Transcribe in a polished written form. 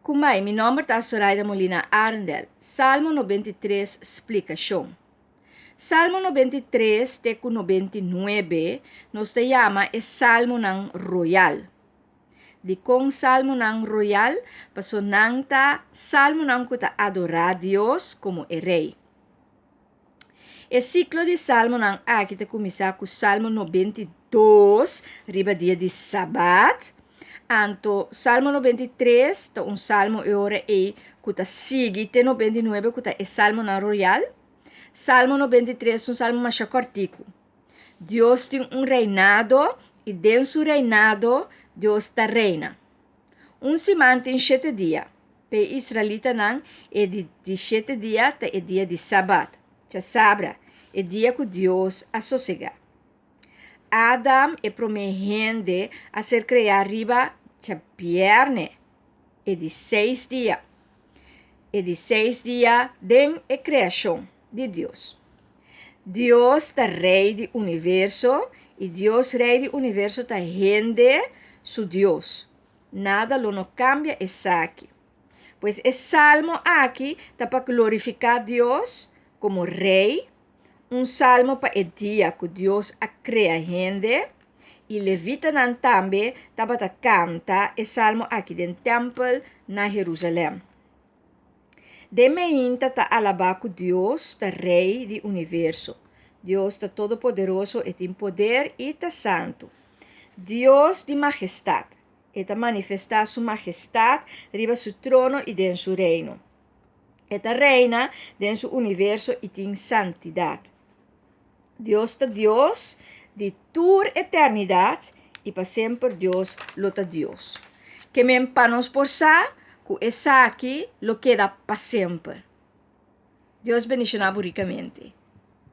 Kumai, mi nòmber ta Soraida Molina Arendel. Salmo 93 splikashon. Salmo 93 te ku 99 nos ta yama e salmonan royal. Dikon salmonan royal? Paso nan ta salmonan ku ta adorá Dios komo e rei. E siklo di salmonan aki ta kuminsá ku Salmo 92 riba dia di Sabat. Anto Salmo 93 ta un salmo e ora ei ku ta sigui te 99 ku ta e salmonan royal. Salmo 93 ta un salmo masha kòrtiku. Dios tin un reinado i den su reinado Dios ta reina. Un siman tin shete dia. P'e israelitanan, e di di shete dia ta e dia di Sabat, djasabra, e dia ku Dios a sosegá. Adam, e promé hende, a ser kreá riba djabièrnè, e di seis dia, e di seis dia den e kreashon di Dios. Dios ta Rei di universo, i Dios Rei di universo ta hende su Dios. Nada lo no kambia esaki. Pues e salmo aki ta pa glorifiká Dios komo Rei, un salmo pa e dia ku Dios a krea hende, i levitanan tambe tabata kanta e salmo aki den tèmpel na Herúsalèm. Den meinta ta alabá ku Dios ta Rei di universo. Dios ta Todopoderoso, e tin poder i ta santu. Dios di mahestat. E ta manifestá su mahestat riba su trono i den su reino. E ta reina den su universo i tin santidat. Dios ta Dios di tur eternidat i pa semper Dios lo ta Dios. Ke men pa nos por sa ku esaki lo keda pa semper. Dios bendishoná bo rikamente.